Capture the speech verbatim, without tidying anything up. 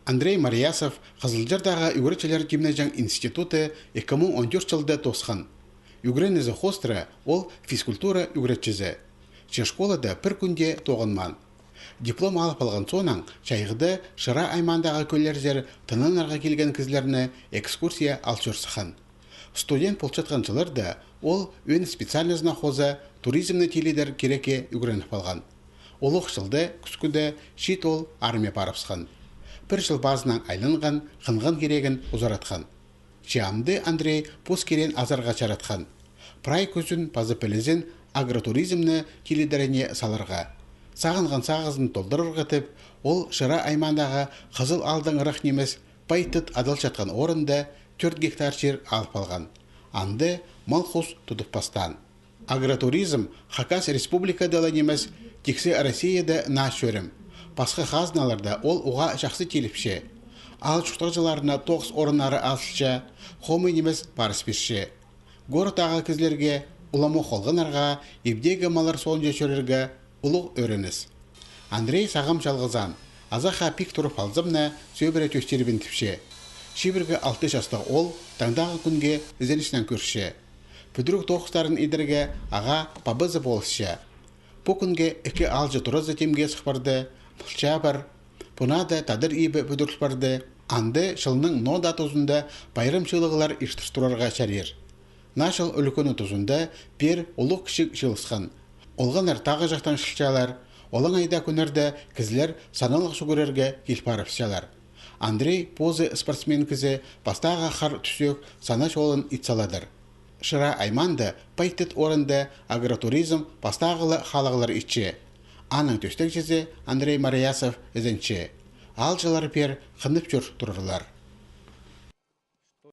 Андрей Мариясов Хызылчардағы ӱгретчілер тимнеҷең институты ікі муң он тӧрт чылда тоосхан. Ӱгренізі хоостыра ол физкультура ӱгретчізі. Че школада пір кӱн дее тоғынмаан. Диплом алып алған соонаң чайғыда Шира аймаандағы кӧллерзер тынанарға килген кізілерні экскурсия ал чӧр сыххан. Студент полчатхан чылларда ол ӧӧн специальнозына хоза туризмні тилидер кирекке ӱгреніп алған. Улуғ чылда кӱскӱде чиит ол армия парыбысхан. Пір чыл пазынаң айланған, хынған кирегін узаратхан. Че амды Андрей пос киреен азарға чаратхан. Прай кӱзін паза пілізін агротуризмні тилидеріне саларға. Сағынған сағызын толдырарға тіп, ол Шира аймаандағы Хызыл аалдаң ырах нимес Пайтыт адалчатхан орында тӧрт гектар чир алып алған. Анда мал-хус тудып пастаан. Агротуризм Хакас Республикада ла нимес, тиксі Россияда наа чӧрім. Пасха хазналарда ол уғаа чахсы тиліпче. Аал чуртағҷыларына тоғыс орыннары азылча, хомай нимес парыс пирче. Городтағы кізілерге, уламох олғаннарға, ибдегі маллар соонҷа чӧрерге улуғ ӧрініс. Андрей сағам чалғызаан, азахха пик турып алзам на, сӧбіре тӧстирбин тіпче. Чибіргі алты частығ ол таңдағы кӱнге ізенічнең кӧрче. Пӱдіріг тоғыстарын идерге ағаа пабазы полысча. Пу кӱнге ікі аалҷы туразы тимге сых парды, мылча пар, пу наада тадар ибі пӱдіріл парды, анда чылның ноо даа тузында пайрам чыылығлар иртір турарға чарир. Наа чыл ӱлӱкӱні тузында пеер улуғ-кічіг чыылысхан. Олғаннар тағы чахтаң чылчалар, олаң айда кӱннерде кізілер саналығ сӱгӱрерге кил парыбысчалар. Андрей позы спортсмен кізі пастағы хар тӱсӧк сана чолын ит саладыр. Шира аймаанда Пайтыт орында агротуризм пастағыла халығлар итче. Аның тӧстегҷізі Андрей Мариясов ізенче. Аалҷылар пеер хынып чӧр турарлар.